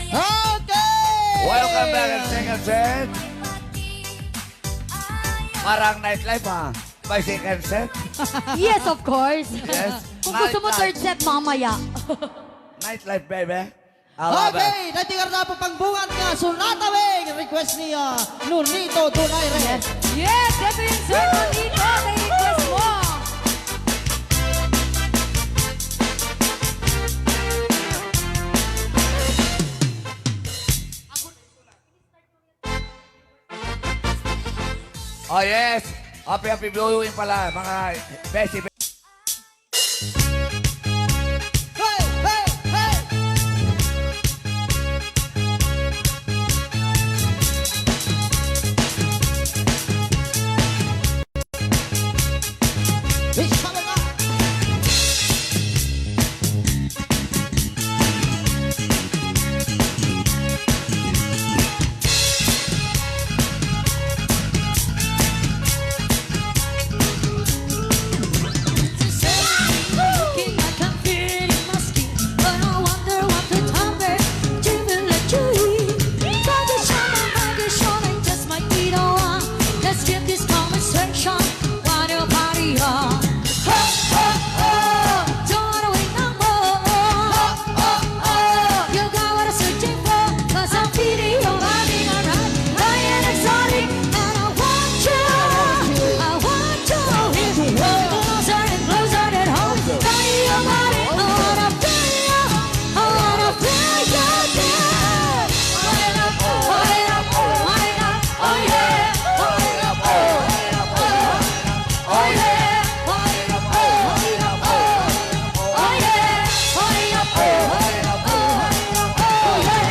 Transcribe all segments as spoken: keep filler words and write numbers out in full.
Okay! Welcome back in second set. Parang nightlife, ha? May second set? Yes, of course. Yes. Kung gusto mo, nightlife. Third set mamaya. Nightlife, baby. I love it. Okay, daytoy nga pagpangbuan nga Sonata Wing, request ni, ah, Nonito Donaire. Yes. Yes, daytoy yung Sir Nonito, na request mo. Oh, yes. Happy, happy viewing pala, mga beshi. Hey, hey, hey! It's coming up. Looking like I'm feeling musky, but I wonder what could happen. Driven like you. Just might be the one. Let's get this conversation. Wanna party on. Oh, oh, oh. Don't wanna wait no more. Oh, oh, oh. You got what I'm searching for, 'cause I'm feeling your body, alright. High and exotic, and I want you. I want you. Closer and closer at home. Body, your body, I wanna feel you. I wanna feel you, yeah. Wind up, wind up, wind up, oh yeah. Wind up, wind up, wind up, oh yeah. Wind up, wind up, wind up, oh yeah. Wind up, wind up, wind up, oh yeah.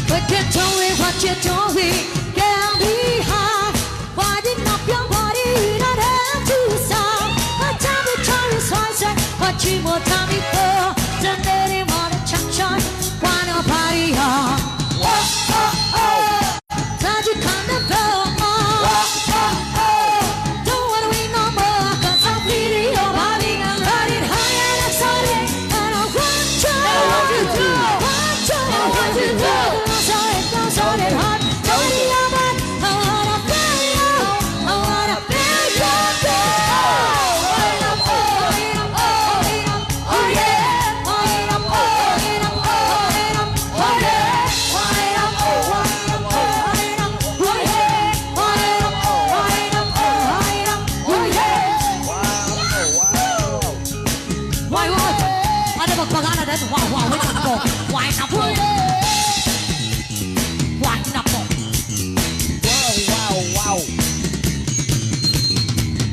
What you doing, what you doing? Get behind. Winding up your body in an empty sound. My temperature is rising, but you more time before. Then any more attention. Wanna party on. Whoa, oh, oh. Magic carnival. Whoa, oh, oh. Don't wanna wait no more, 'cause I'm feeling your body. I'm riding high and excited, and I want you. I want you to. Want you. I want you to. Closer and closer and hard. Don't be a man. I wanna feel you. I wanna feel you, girl. Wind up, oh, wind up, oh, wind up, oh, yeah. Wind up, oh, wind up, oh, wind up. Oh, yeah. Wind up, oh, wind up, oh, wind up. Oh, yeah. Wind up, oh, wind up, oh, wind up. Oh, yeah. Wow, wow. Why, what? Ano magpagana dito? Wow, wow, wait up po. Wind up po. Wind up po. Wow, wow, wow.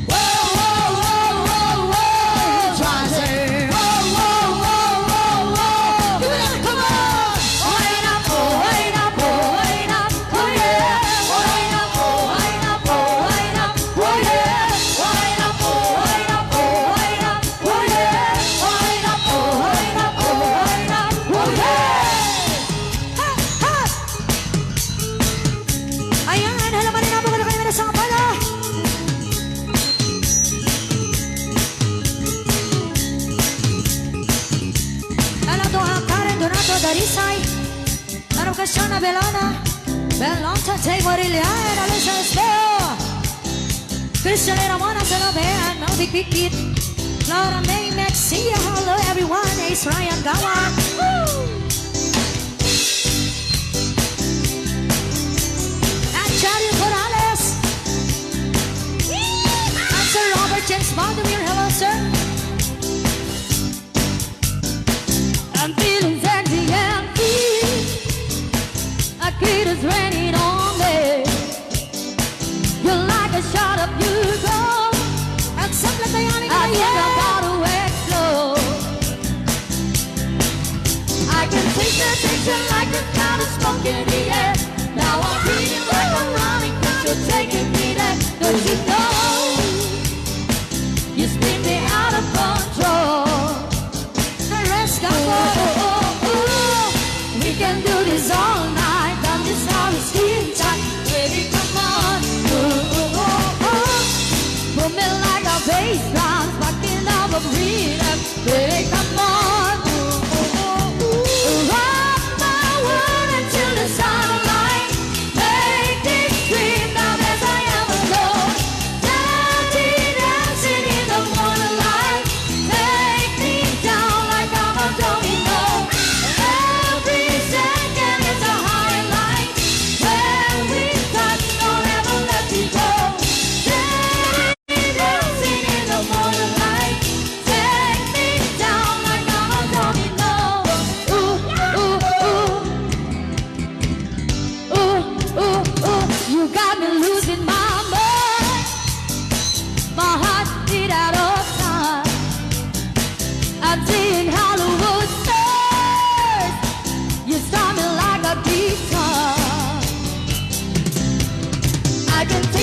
Wow, wow, wow, wow, wow. Jazzy. Wow, wow, wow, wow, wow. Give it up, come on. Wind up, oh, wind up, oh, wind up. Oh, yeah. Wind up, oh, wind up, oh, wind up. Oh, yeah. Wind up, oh, wind up, oh, wind up. Oh, yeah. Wind up, oh, wind up, oh, wind up. Oh, yeah. Ha, ha. Ayan, hala, maninapo ka na kayo, manasang pala. Hello to, ah, Karen Donato Darisay. Ano ka siya na Belana? Belonte, Tay Marilian, Alisa Espeo. Christian Ramona Salabe, and Melody Kikit. Laura May Mexia, hello everyone. Ace Ryan Gawa. Woo! And Charlie Corrales. And Sir Robert James Baldomir, hello, sir. I'm feeling sexy and free. A kid is raining on me. You're like a shot of you go. Accept the ionic I think I gotta explode. I can taste the tension like the smell of smoke in the air. Now I'm feeling like I'm running, 'cause you're taking me there. 'Cause you know you spin me out of control. The rest I go. We can do this all night. I'm just not a skin tight. Baby, come on. Ooh, ooh, ooh.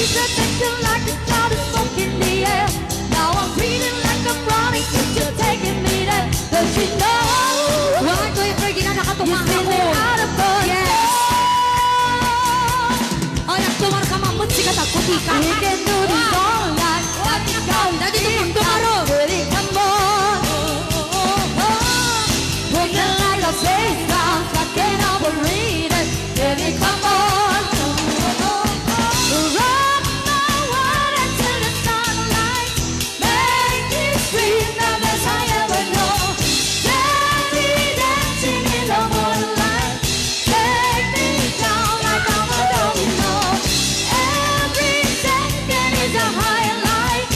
Perfection like a cloud of smoke in the air. Now I'm breathing like I'm running, 'cause you're taking me there. Don't you know? One, two, three, di na nakatunga ako. Out of control. Yes. Ay, agtumar ka, mamut, sikat ako, di ka. We can do this all night. What you gonna Dadi, do? Tumaro. Really, come on. Break it like a bass drum, rocking over it. Baby, come on. Rock my world until the sunlight. Make me scream the best I ever know. Get me dancing in the moonlight. Take me down like I'm a domino. Every second is a highlight.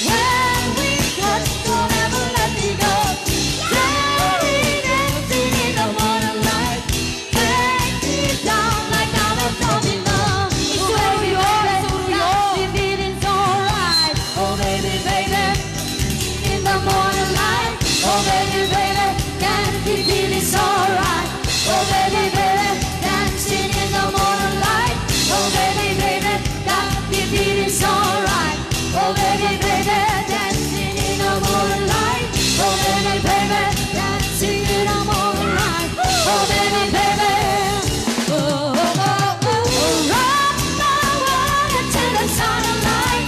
When we touch, don't ever let me go. Get me dancing in the moonlight. Take me down like I'm a domino. Oh, baby, baby, got me feeling so right. Oh, baby, baby, in the morning light. Oh, baby, baby, got me feeling so right. Oh, baby, baby, dancing in the morning light. Oh, baby, baby, got me feeling so right. Oh, baby, baby, dancing in the moonlight. Oh, baby, baby, dancing in the moonlight. Oh, baby, baby. Oh, oh, oh, oh, oh. Rock my world until the sunlight.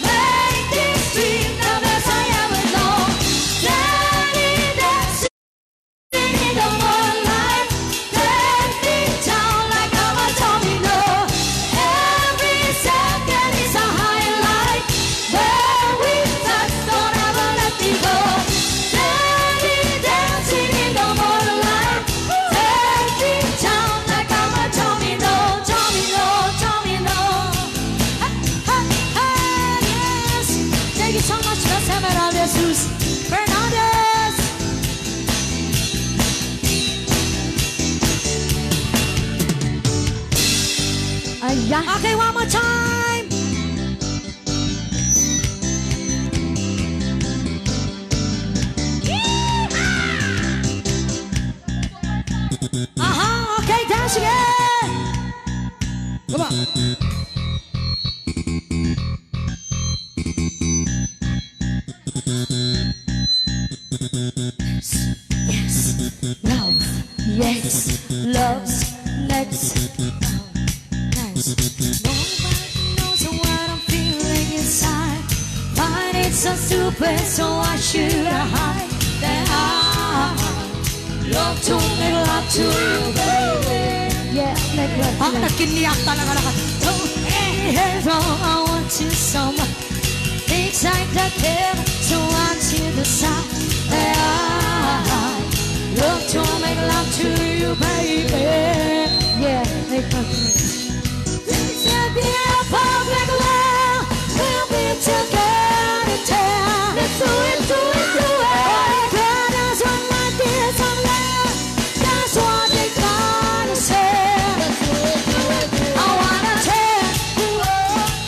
Make this dream the best I ever know. Steady dancing in the moonlight. Take me down like I'm a domino. Every second is a highlight. When we touch, don't ever let me go. Steady dancing in the moonlight. Take me down like I'm a domino, domino, domino. Ha, ha, ha, yes. Thank you so much, Jose Meraldesus Fernandez. Ayan. Okay, one more time. Aha, okay, dance again. Come on. Yes, love. Yes, love's next. Next. Nobody knows what I'm feeling inside. Find it so stupid, so why should I hide? That I love to make love to you, baby. Yeah, make love to Ah, you. Nagkiniak talaga na ka. Don't hate it, I want you so much. Things like the devil, so until the sun. I love to make love to you, baby. Yeah, make love to me. This is the perfect world. We'll be together till Let's do it, do it, do it. All the brothers on my kids on love. That's what they gonna say. I wanna tell you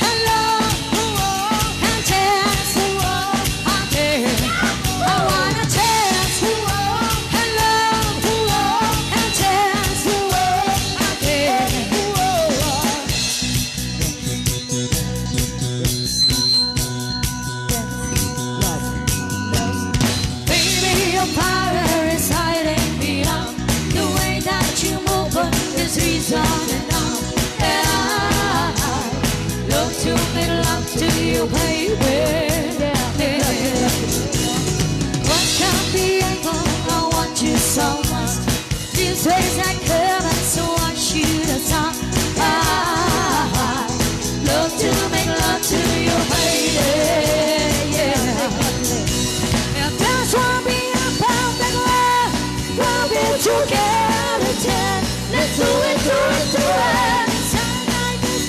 hello and tell you again. I wanna tell you hello and tell you again. Baby, your power is hiding beyond the way that you move, but there's reason enough. And I love to make love to you, baby. What can be able, I want you so much. These days I come and so I shoot a song. I love to make love to you, baby. Yeah. And that's why we are perfect love. We'll be together then. Let's do it, do it, do it. It's not like this.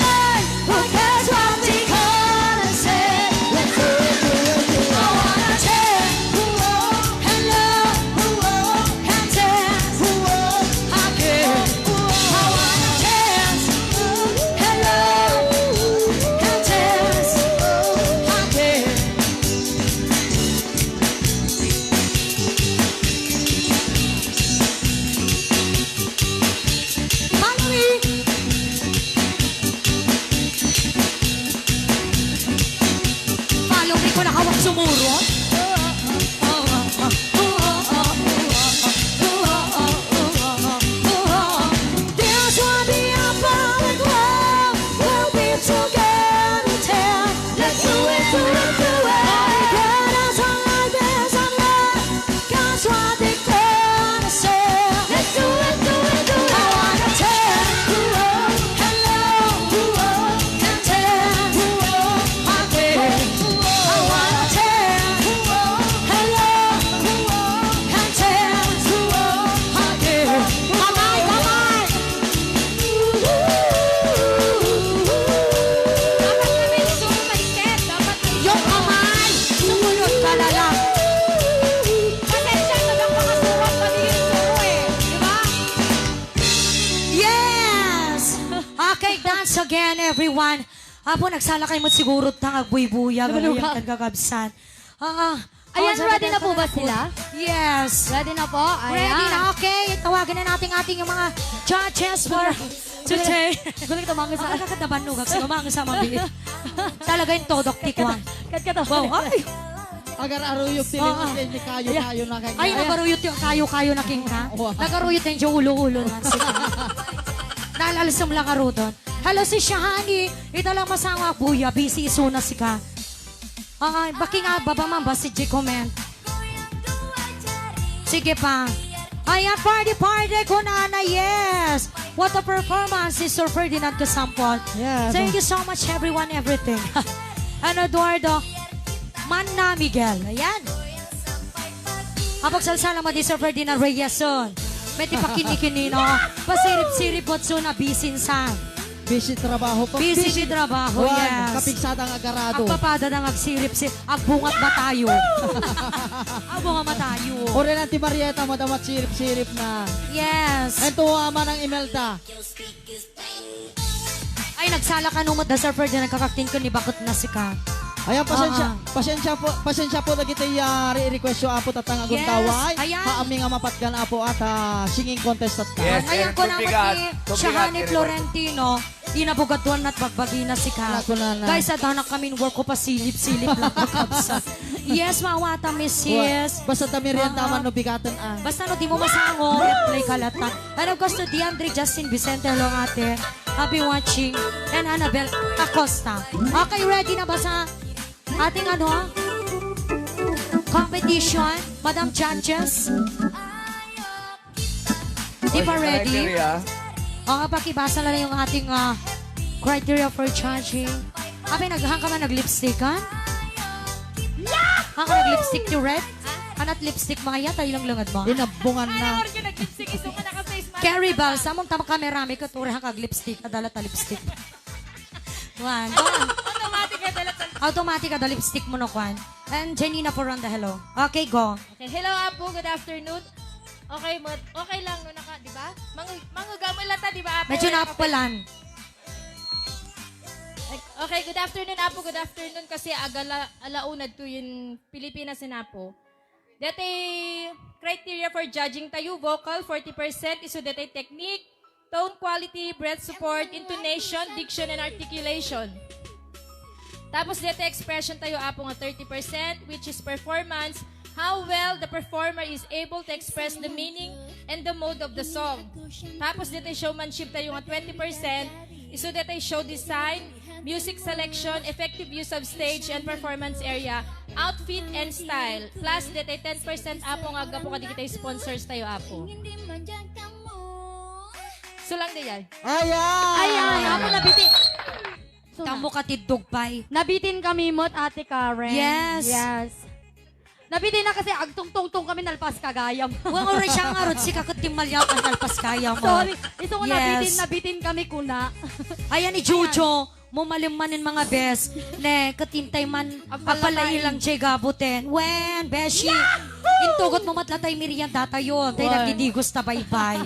Like, what can somebody call and say? Let's do it, do it, do it. I wanna tell you hello and dance. Again, everyone. Apo, nagsalakay met siguro ta nga agbuybuyag. Nabaluga. Ayan, kan kakabsat. Ah, ah. Ayan, oh, ready na po ba sila? Yes. Ready na po? Ayan. Ready na. Okay, tawagan na natin ating mga judges for today. Gusto ko tumango sa Ang kakataban nugak, sige, mga sa mabiit. Talaga yung todok tikwa. Kat-, kat-, Wow, ay! Agar-aruyog ti Oo. lingon ni kayo-kayo na kanya. Ay, nagaruyot yung kayo-kayo na king ka. Wow. Nagaruyot yung ulo-ulo na. Sige. Nalalisam lang karuton. Hello, si Shahani. Ita lang masawa, buya. Busy isuna sika. Ah, baki nga, baba man ba si G comment? Sige pa. Ayan, party, party, kunana, yes! What a performance si Sir Ferdinand Casampon. Yes. Thank you so much, everyone, everything. And Eduardo, Manna Miguel. Ayan. Apagsalsala mo di Sir Ferdinand Reyes, son. May tipakinikini, no? Pasirip-sirip, what's on a busy insan. Busy trabaho pa. Busy ti trabaho, Juan, yes. Kapigsada nga agarado. Agpapada na nga agsirip si, agbungat matayo. Agbunga matayo. Ore na ti Marieta, madama sirip-sirip na. Yes. Ento, ama ng Imelda. Ay, nagsala ka numot da, Sir Ferdinand, kakaktin ko ni bakot na sika. Ayan, pasensya, Ah. pasensya po, pasensya po dagiti, ah, re-, request yo, Apo, tatang Yes, agundaway. Ayan. Haami nga mapatgan, Apo, at, ah, singing contestant ka. Yes, Ayan and ko naman tubigat, ni tubigat, Shahani very Florentino. Inabugaduan at bagbagina sika. Wala ko na na. Guys, adanak kami in work ko, pasilip-silip lang ko, kabsat. Yes, mawata, miss, Wa-, yes. basta ta merienda Aha. man no bigaten, ah. Basta no, di mo masango, play ka latan. And of course, to DeAndre Justin Vicente, hello, ate. I'll be watching. And Annabel Acosta. Okay, ready na ba sa ating ano? Competition? Madam Judges? Di pa Oy, ready? criteria. O, pakibasa na lang yung ating, ah, criteria for judging. Abi, naghang ka man, naglipstick, ha? Hang ka naglipstick ti red? Anat lipstick, Maya? Tayo lang langad mo. Inabungan na. Ano, organ naglipstick? Iso nga naka-face mask Carrie ka. Balsam, ang tama kamera, may katuri hang kag lipstick. Adala ta lipstick. One, go. Automatic na dala ta. Automatic ada lipstick mo no, kwan. And Janina Poronda, hello. Okay, go. Okay, hello, Apo. Good afternoon. Okay, mat-, okay lang, no, naka, di ba? Mangu-, mangugamay lang ta, di ba, Apo? Medyo Okay. napalan. Okay, good afternoon, Apo. Good afternoon. Kasi agala, alauna to yung Pilipinas, yun, Apo. Dati criteria for judging tayo, vocal, forty percent, isu dati technique, tone quality, breath support, intonation, diction, and articulation. Tapos dati expression tayo, Apo, nga thirty percent, which is performance, how well the performer is able to express the meaning and the mood of the song. Tapos dati showmanship tayo nga twenty percent, isu dati show design, music selection, effective use of stage and performance area, outfit and style. Plus, dati ten percent, Apo, nga aggapu kadagiti sponsors tayo, Apo. Sulang diay. Ayan! Ayan, Apo, nabitin. Suna. Tammo ka tiddog pay. Nabitin kami met, Ate Karen. Yes. Yes. Nabitin na kasi agtungtungtong kami, nalpas ka gayam. Wa, oray siya nga rod, sika ket timmalyak, nalpas gayam. Sorry. Isu nga Yes. nabitin, nabitin kami kuna. Ayan ni Jojo, mo malimmanen mga bes. Ne, ket intay man, Agpalay. agpalay lang jay gabutin. Wen, beshi. Intugot mo matla tay merienda tayo. Tay Wen. nagdidigos ta baybay.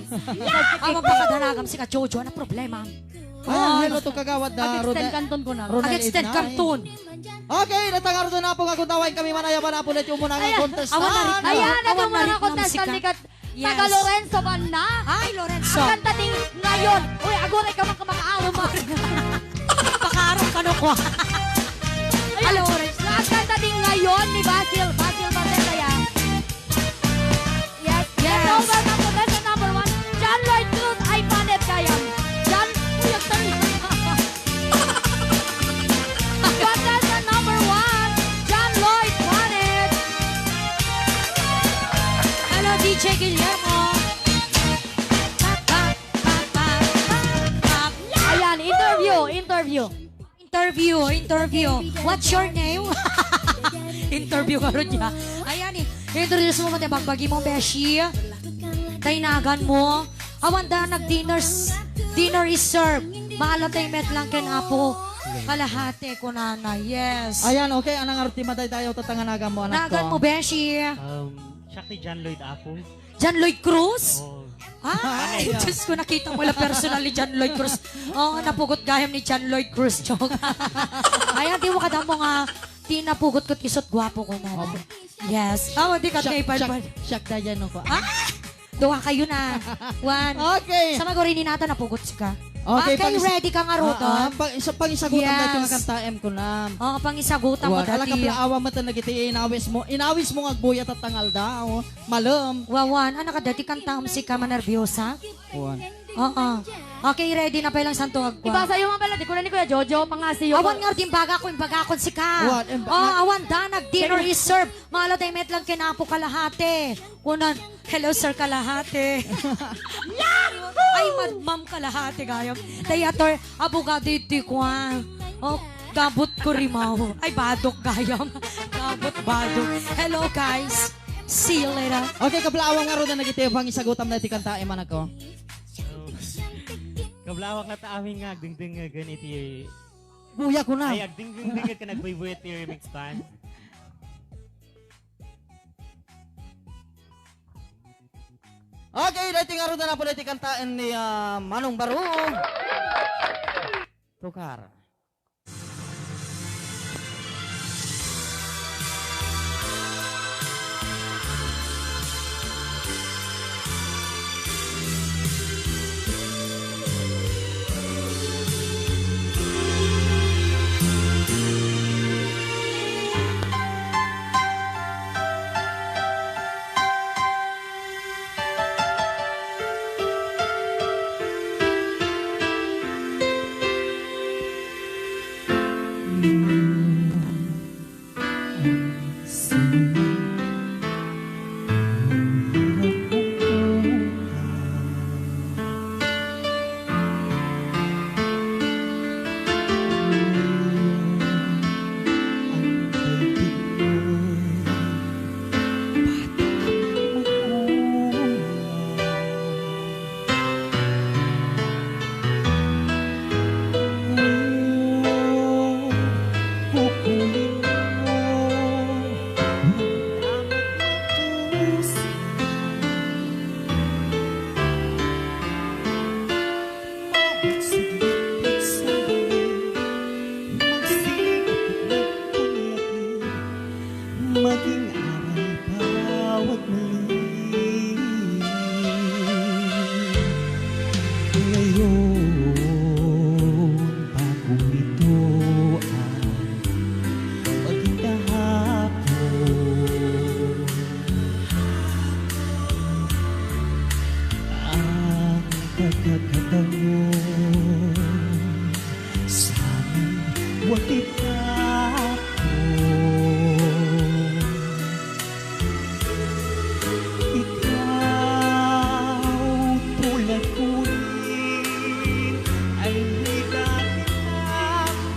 Awan pa kadanagam sika Jojo, ano problema? Ayan, Ah, hello to kagawad na Ag-extend Ronel, kanton ko na. Ronel Ag-extend Ignay. kanton. Okay, natangardo na po nga kundawain kami, manayaban na po ulit yung muna nga Ayan. contestant. Awan na rin. Ayan, ito Awan na mga rin, contestant Mamsika. ni Kat-, Yes. taga Lorenzo Banna. Ay, Lorenzo. Ang kanta ding ngayon. Uy, aguray ka man ka makaarum, ah. Pakaarum ka, no, kwa. Ayan, Hello. Lorenzo. Ang kanta ding ngayon ni Basil. Basil Bartesaya. Yes. Yes. Hello, welcome to contestant number one, John Lloyd Cruz. Ay, panit kayam. John, uyag tayo. Contestant number one, John Lloyd Panes. Hello, D J Guillermo. Pap, pap, pap, pap, pap, pap. Ayan, interview, interview. Interview, interview. What's your name? Interview ka ron niya. Ayan eh. Introduce mo pati bagbagi mo, Beshi. Taynagan mo. Awan da nag-dinner s-, dinner is served. Maalatay met lang ken Apo. Kalahati, kunana. Yes. Ayan, okay. Anang arti madaydayaw tatanganagan mo, anak Nagan ko? mo, Beshi. Um, siya kay John Lloyd Apo. John Lloyd Cruz? Oh. Ay, Diyos ko, nakita mo la personal ni John Lloyd Cruz. Oo, napugot gayam ni John Lloyd Cruz, joke. Ay, di mo kadamo nga, ti napugot ko, ti isut guapo ko na. Opo. Yes. Oh, di ka Siak, kay siak, Palpal. Siak da yan, no, ko. Ah! Duha kayo na. One. Okay. Sa maguri ni Nata, napugot ka. Okay, Okay, pangis- ready ka nga, Roto? Ah, ah, pang-, isa-, pangisagutan Yes. na ito nga kanta, M ko na. Oo, pangisagutan mo Wa, ala dati. Kaplaawa mo ito, nagiti inawis mo. Inawis mo nga agbuya tatangal da, oh. Malem. Wawan, ano ka dati kanta, um, si ka, manerviosa? Wan. Oo. Okay, ready na pa lang santo agwa. Ibasa yung mga pala, di ko na ni Kuya Jojo, pangasi yung Awan nga din baga ko, yung baga ko si ka. Wan, em, Oh, na- awan da, nag-dinner Kaya- is served. Malo tayo met lang kinapo kalahati. Kunan, "Hello, sir, kalahati." Ay, mad-, ma'am kalahati, gayam. Tayator, abogado, di ko, ah. Oh, gabot ko rimaw. Ay, badok, gayam. Gabot, badok. Hello, guys. See you later. Okay, kaplaawa nga, Roda, nagiti pangisagutam na iti kanta, Imanako. Kablawak na ta amin nga, agdingding nga ganiti. Buya ko na. Ay, agdingding nga nagbuybuyat ti remix band. Okay, dahil nga ron na po na iti kantaen ni, ah, Manong Baro. Tukar. Maging aral bawat mali. Ngayon, bago ito ang maging kahapon. Ang pagkakataon sa amin, what if ako Ikaw, tulad ko rin, ay may dati ako.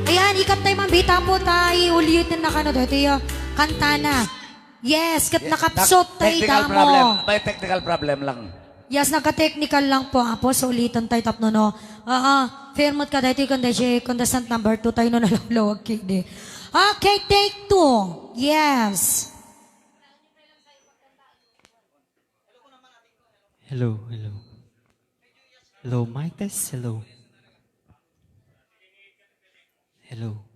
Ayan, ikat tayo, Ma'am Bita po, tay, ulitin na kano dito, yung kanta na. Yes, ket Yeah, nakapsot tak-, tay technical damo. problem. May technical problem lang. Yes, nagka-technical lang po, Apo. So, ulitan tayo tapno, no? Oo, fair mo't ka dahil kung dahil kung the stunt number two tayo, no, nalawlawag kini. Okay, take two. Yes. Hello, hello. Hello, mic test, hello. Hello.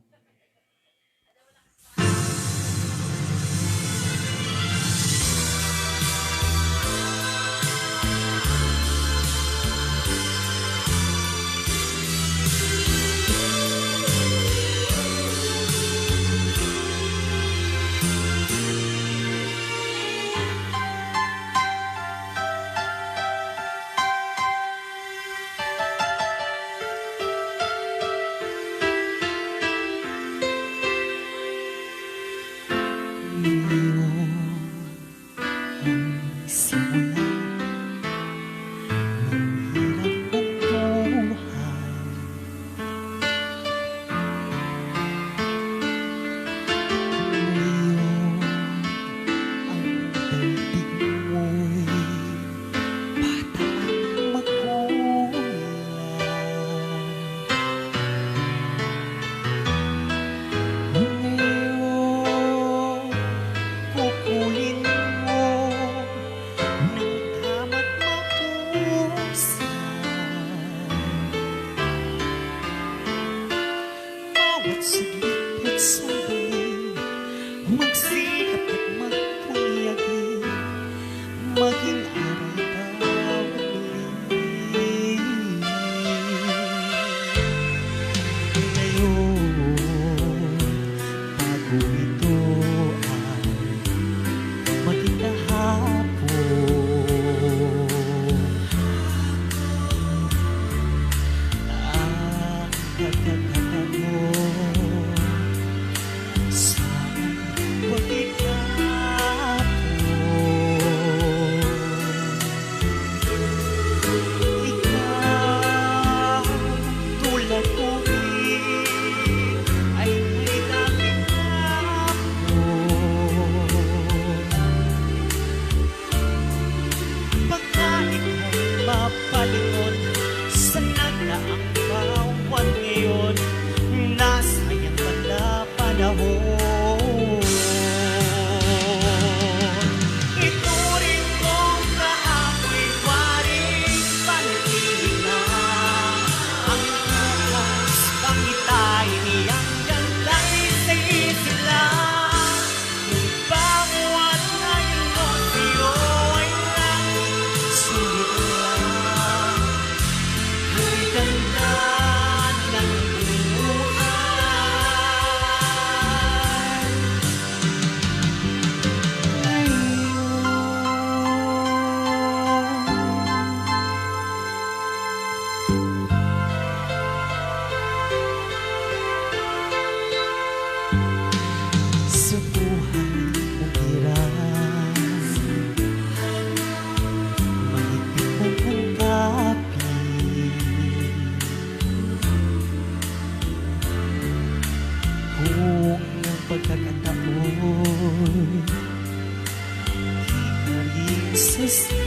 Sasapi.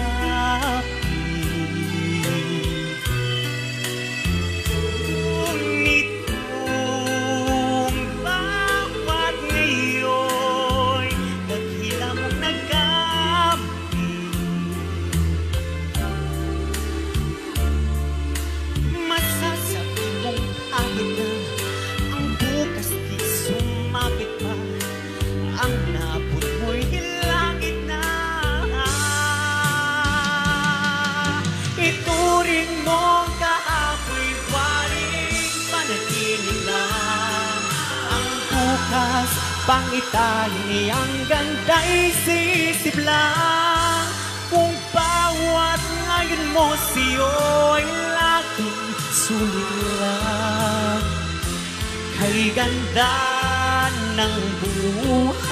Ngunit kung bawat ngayoy naghilamok, nagkampi, masasabi mong ahit na ang bukas, di sumapit pa ang napud mo'y langit na. Ituring mong kahapoy waring panaginip lang ang bukas, pangitayin ang ganda'y sisiblang. Kung bawat ngayon mo sa'yo'y laging sulit lang kay ganda ng buhay.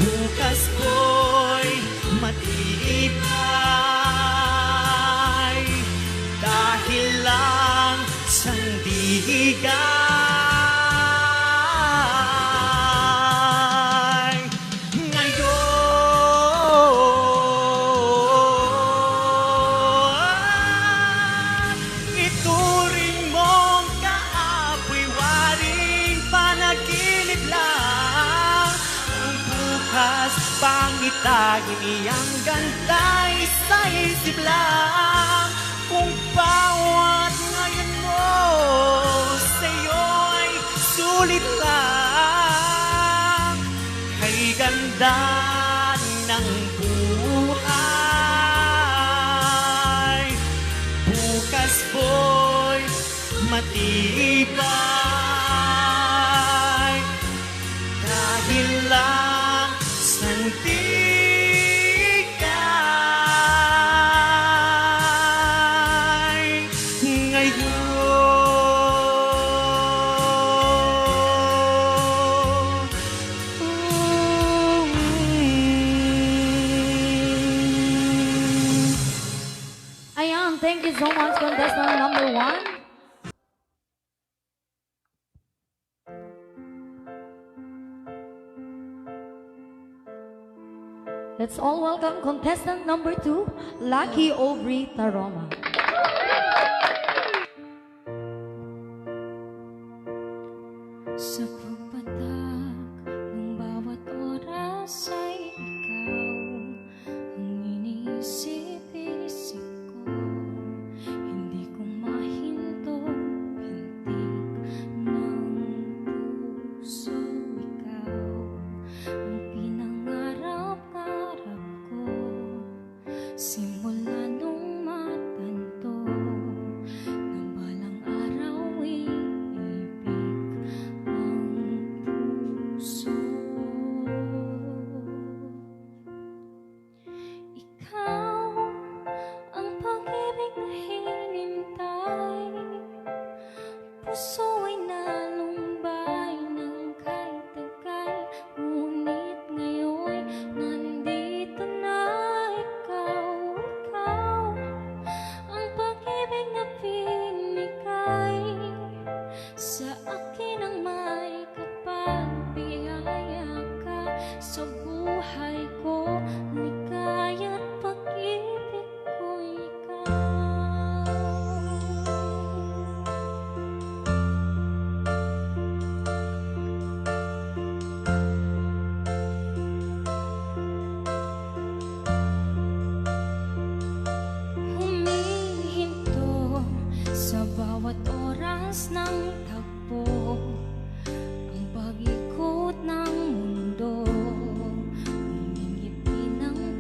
Bukas ko'y matibay dahil lang sandigay. Ngayon, ituring mong kaapoy waring panaginip lang. Ang bukas, pangitayin iyang ganda'y sisiblang. Kung bawat ngayon mo sa'yo'y sulit lang kay ganda ng buhay. Bukas ko'y matibay dahil lang sandigay. Ngayon. Ayan, thank you so much, contestant number one. Let's all welcome contestant number two, Lucky Aubrey Taroma. Sa pagpatak ng bawat oras ay ikaw ang iniisip-isip ko. Hindi ko mahinto, pintig ng puso, ikaw ang pinangarap-ngarap ko. Simula nung matanto na balang araw iibig ang puso. Ikaw ang pag-ibig na hinintay. Puso ay nalumbay ng kay tagal, ngunit ngayon nandito na ikaw, ikaw ang pag-ibig na binigay sa akin ang may kapal, biyaya ka sa buhay ko, ligaya't pag-ibig ko ikaw. Humihinto sa bawat oras ng tagpo ang pag-ikot ng mundo, umingiti ng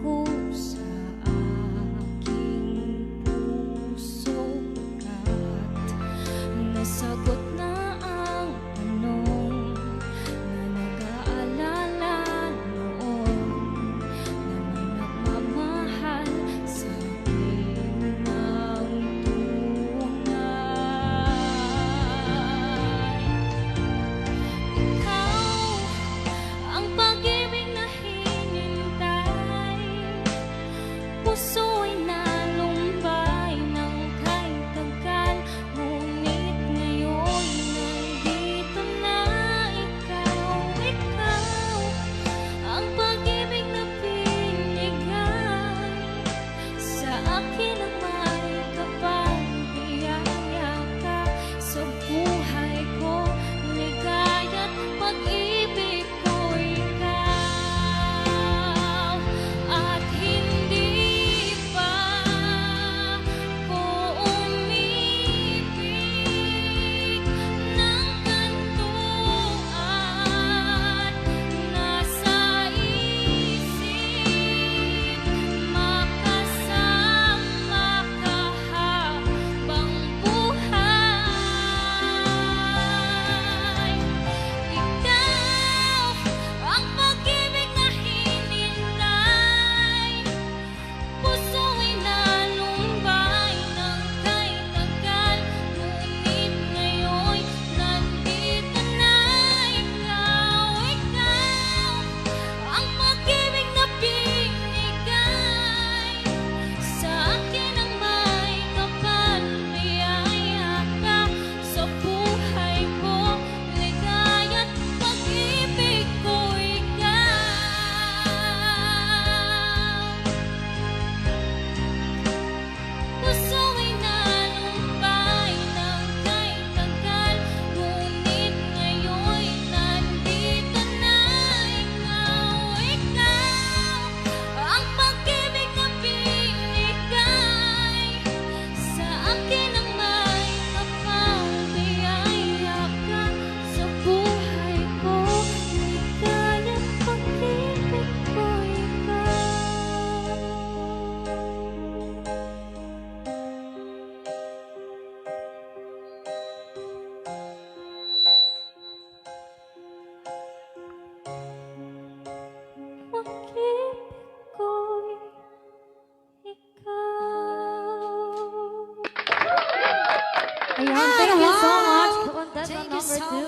Thank you so much, contestant number two. Thank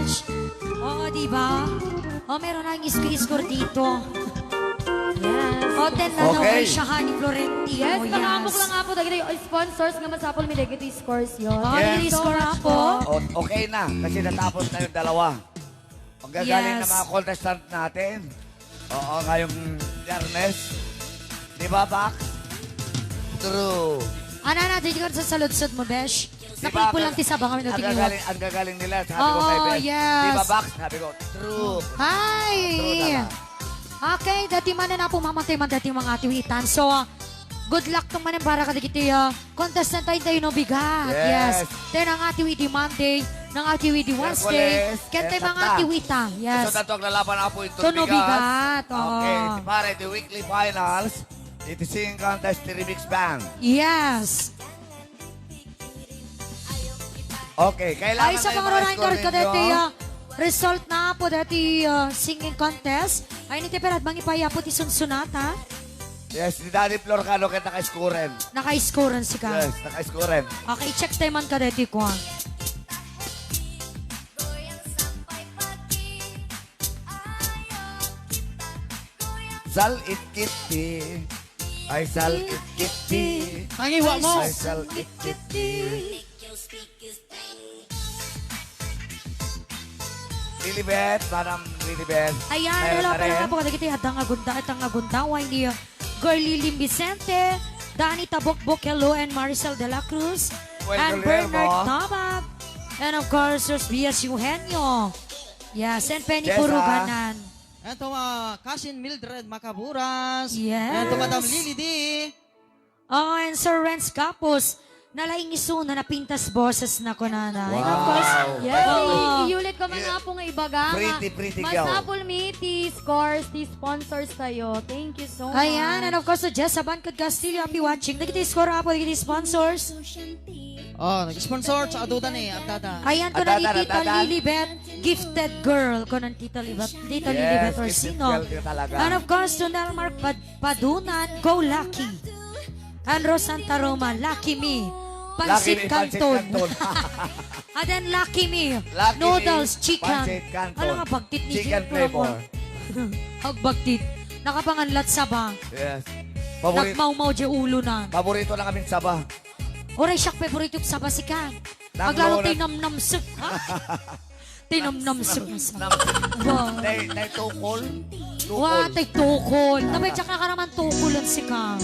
you so much. Oo, di ba? Oh, meron na yung isko-isko dito. Yes. Oh, ten na daw Okay. Kay Shahani Florentino. Yes, yes. Mga amok lang nga po, dagiti sponsors nga masapul mi dagiti scores yon. Oh, Yes. dagiti score po. O-, okay na, kasi natapos na yung dalawa. Manggagaling Yes. na mga contestant natin. Oo, ngayong Biyernes. Di ba, Bax? True. Ana na, di ka sa saludsod mo, besh. Di ba, Napipulang ang, ti saba nga ang minuting iwan. gagaling, ang gagaling nila, sabi ko Oo, kay Beth. yes. Di ba, Bax? Sabi ko, true. Hi! True na lang. Okay, dati man na po, mamantay man dati mga atiwitan. So, ah, good luck tong manen para kadagiti, ah, contestant tayo tayo no bigat. Yes. Yes. Then, ang atiwi di Monday, nang atiwi di Wednesday, Miyerkules, ken tayo eh, mga sakta. atiwi ta. Yes. So, tatlo ang lalaban na po ito, So, no bigat. bigat, oo. Okay, si pare, the weekly finals, iti singing contest, the remix band. Yes. Okay, kailangan Ay, sa na yung mga mga Rorain score Garga ninyo. dati, ah, result na po dati, ah, singing contest. Ay, ni Teperad, mangipayapo ti sunsunat, ha? Yes, ni Daddy Flor Cano ket naka-scoren. Naka-scoren si ka. Yes, naka-scoren. Okay, check tayo man ka dati, kuwan. Sal-it-kit ti. Ay, sal-it-kit ti. Pangiwa mo. Ay, sal-it-kit ti. Lilibet, Madam Lilibet. Ayan, Meron hello, na pala rin. nga po, kadagiti, adda nga gunda, adda nga gunda, why ni, uh, Girlie Lim Vicente, Danny Tabokbok, hello, and Maricel de la Cruz, Well, and Guillermo. Bernard Tabag, and of course, Rosbias Eugenio. Yes, and Penny Yes, ah. Puruganan. And to, uh, Cousin Mildred Macaburas. Yes. And to Madam Lily D. Oh, and Sir Renz Capos, nalaing isu na napintas boses na kunana. And of course, Wow. Yes, Oo. i-, iulit ko man Yeah. nga po nga ibaga nga Pretty, pretty girl. masapul mi ti scores, ti sponsors tayo. Thank you so Ayan, much. and of course, to Jess Saban, kud Castillo, happy watching. Dagiti score, apo, dagiti sponsors. Oh, nag-sponsor sa aduda ni, at dada. Ayan, At kunan ni dada, Tita dada. Lilibet, gifted girl. Kunan Tita Lilibet, Tita Yes, Lilibet gifted Orsino. girl ka talaga. And of course, to Nel Mark Pad-, Padunan, go Lucky. Anro Santa Roma, Lucky Me. Pansit Lucky Me, Pansit Canton. Canton. And then Lucky Me, Lucky Me, noodles, chicken. Pansit Canton. Ala nga, bagtit ni Chicken Jim, flavor. Agbagtit. Nakapangan lat saba. Yes. Paborito, Nagmawmaw di ulo na. paborito na kami saba. Oray siak paborito saba si Kat. Nang Aglalo nonat- tinamnamsek. Ha? Tinamnamsek. Nam-, Wow. tay, tay tukol. Wa, Tukol. tay tukol. Tapay tsaka ka naman tukulan si Kat.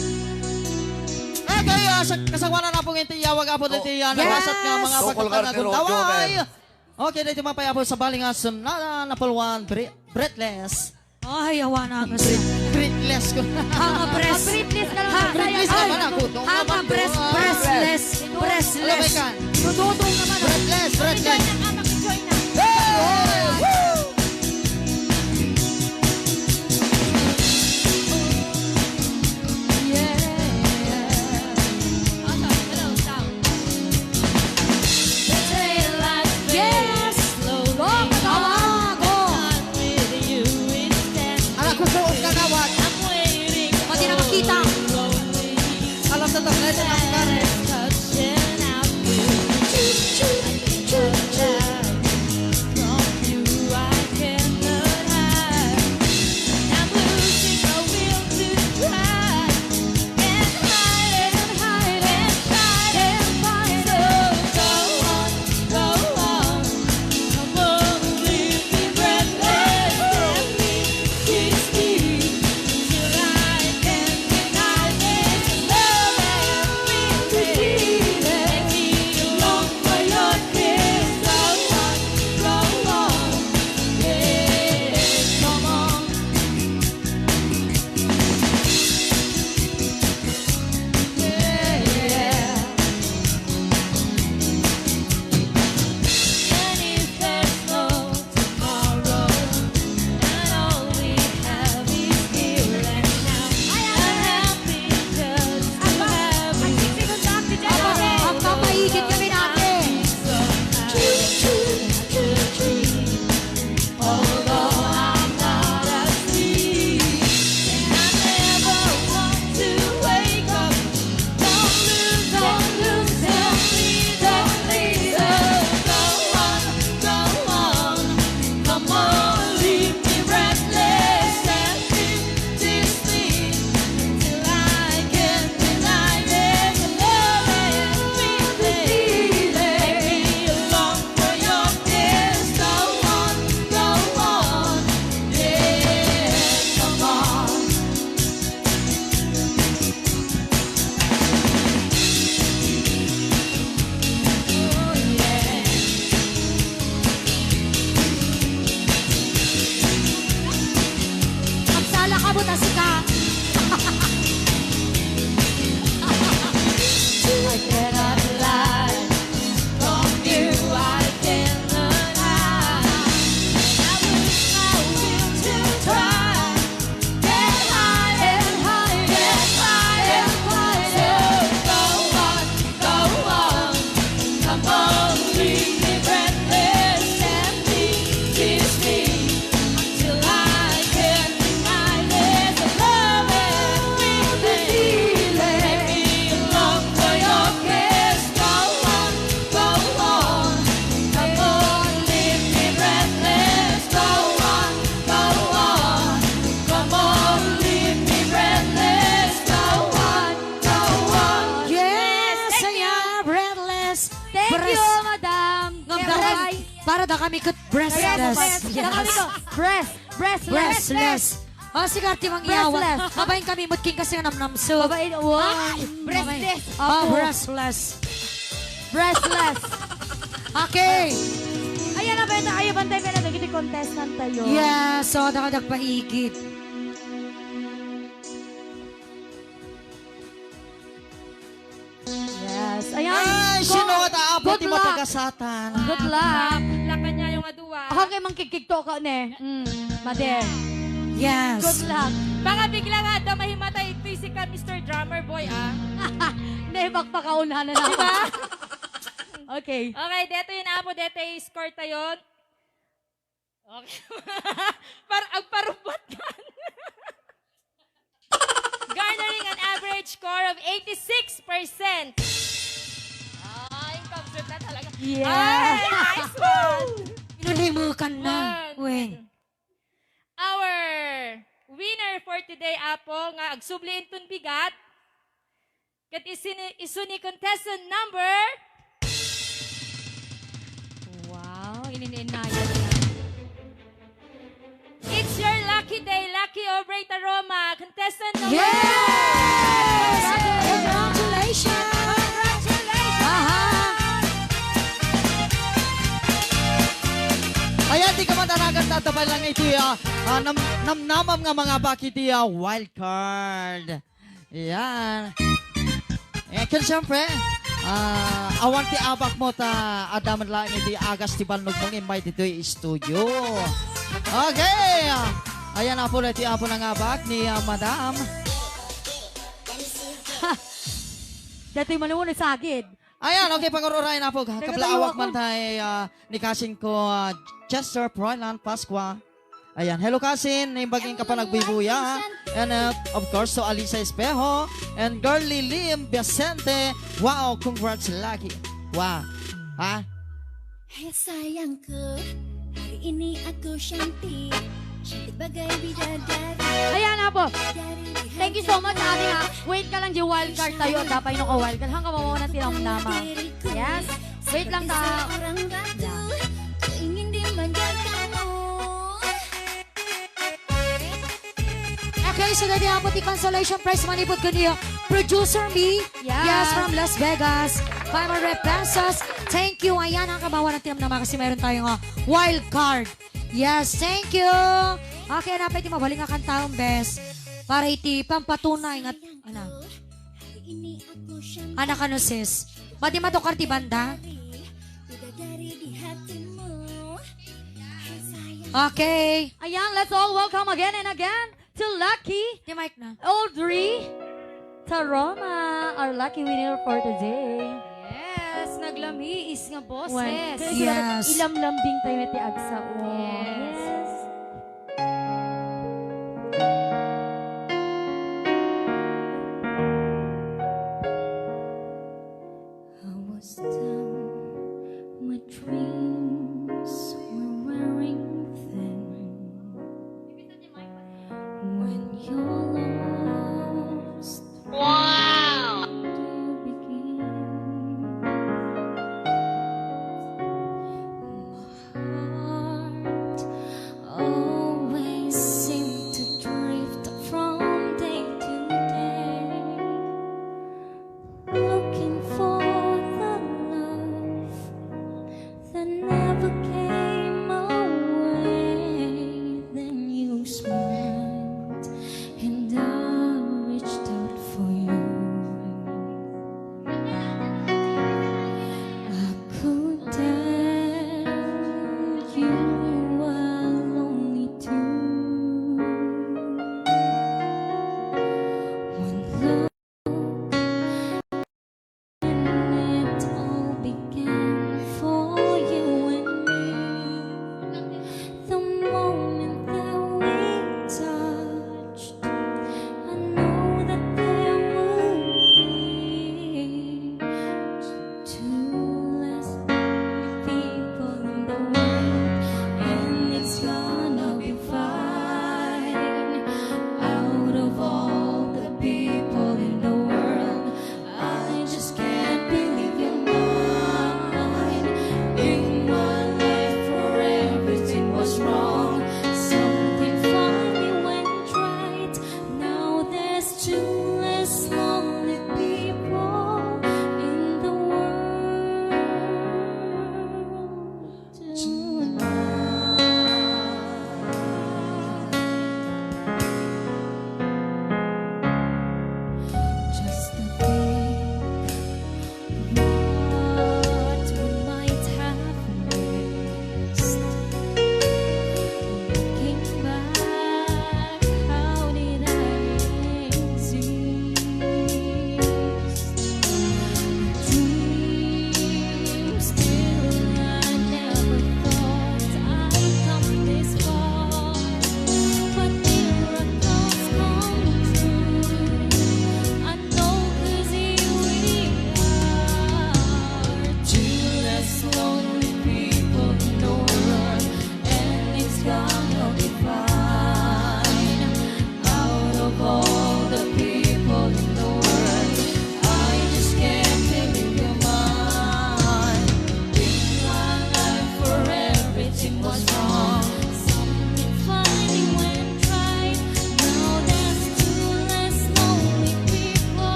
Eh, kayo, ah, sa kasawanan na po ngayon, tiyawag apo Oh. din, tiyan. Yes. Nasat nga mga Tukol pagkatanagon. Cartero, Tawag. Joker. Okay, dito mapayapon sa baling asun na, na, napulwan, bre-, breathless. Ay, awa na, mas Breathless ko. Hanga breast. Breathless ka lang, Ha-, Bisaya. Breathless ay, naman ako. Hanga breast, Ah. breastless, Alam mo breastless. ka? Tututong naman, oh. Breathless, breathless. Makijoin na ka, makijoin na. Hey! Woo! Yeah. Awesome. Hello, sound. Yes! Go, go! Ala, kukuot ka, gawad. Pati na makita. Alam na talaga, ito na ang gari. Putas ka. I cannot lie. From you I cannot hide. I will, I will still try. Get high and high, get high and high. So go on, go on. Come on, leave me breathless. Let me, kiss me, till I can deny this love and feeling. Let me long for your kiss. Go on, go on. Come on, leave me breathless. Go on, go on. Come on, leave me breathless. Go on, go on. Yes, thank you. Ayan, breathless. Thank you, madam. Ngem, kaya dagay, para da kami ket breathless. Yes. Breast, breathless. Breathless. O, sige, Arte Mangyawan. Breathless. Mabain kami met ken kas nga namnamsot. Mabain, wow. Ay, breathless. Apo. O, breathless. Breathless. Okay. Ayan na, bantay, ayan, bantay, bantay, dagiti contestant tayo. Yes, so, dakadak paikit. Yes. Ayan. Ay, sino nga ta-, Apo ti matagasatan? Good luck. Good luck kaniayong adua. Ako kay mangkigkigto ka, ne. Mm, madi. Yes. Good luck. Baka bigla nga adda mahimatay iti sika, Mister Drummer Boy, ah. Ne, magpakauna na lang. Di ba? Okay. Okay, detoy na, Apo, detoy score tayo. Okay. Par-, agparubot ka. Garnering an average score of eighty-six percent. Ay, pabsut na talaga. Yeah. Ay, nice one. Inulimukan na. One. Weng. Our winner for today, Apo, nga agsubli inton bigat, ket isini-, isu ni contestant number. Wow, inininayan na. It's your lucky day, lucky Obrey Taroma, contestant number. Yes! Congratulations! Congratulations! Aha. Ayan, di ka matanagan, tatapan lang iti, ah, ah, nam-, namnamam nga mangabak iti, ah, wild card. Yan. Eh, ken siyempre, ah, awan ti abakmo ta adda met laeng iti agas ti bannogmo nga immay ditoy studio. Okay. Ayan, Apo, ti Apo nangabak ni, ah, Madam. Dati manuno sagid. Ayan, okay, pangur-urayen, Apo. Kablaawak man tayo, ah, ni kasingko, ah, Chester Proylan Pascua. Ayan, hello, kasin. Naimbag nga panagbibuya. And, uh, of course, to Alisa Espejo and Girly Lim Vicente. Wow, congrats, lucky. Wow. Ha? Ay, sayangko. Hari ini ako siyang ti. Siyang bagay bidadari. Ayan, Apo. Thank you so much, ate, ha. Wait ka lang, di wild card tayo. Dapat no ka wild card. Hanggang mawawala ti namnama. Yes. Wait lang ta. Seorang ratu, ingin dimanja kamu. Okay, so dati, Apo, ti consolation prize manipud kaniyo. Producer me. Yes. Yes, from Las Vegas. Five hundred pesos. Thank you. Ayan, ang kabawan at tinamnama kasi meron tayong, ah, wild card. Yes, thank you. Okay, hanapay ti mabalin nga kanta, bes. Para iti pampatunay nga, ano. Anak, ano, sis? Madi matukar ti banda? Okay. Ayan, let's all welcome again and again to Lucky Ti mic na. Audrey Taroma, our lucky winner for today. Yes, naglamiis nga boses. Wen, yes. Ilamlambing tayo ti agsao. Yes. Yes. I was down, my dreams were wearing thin. When your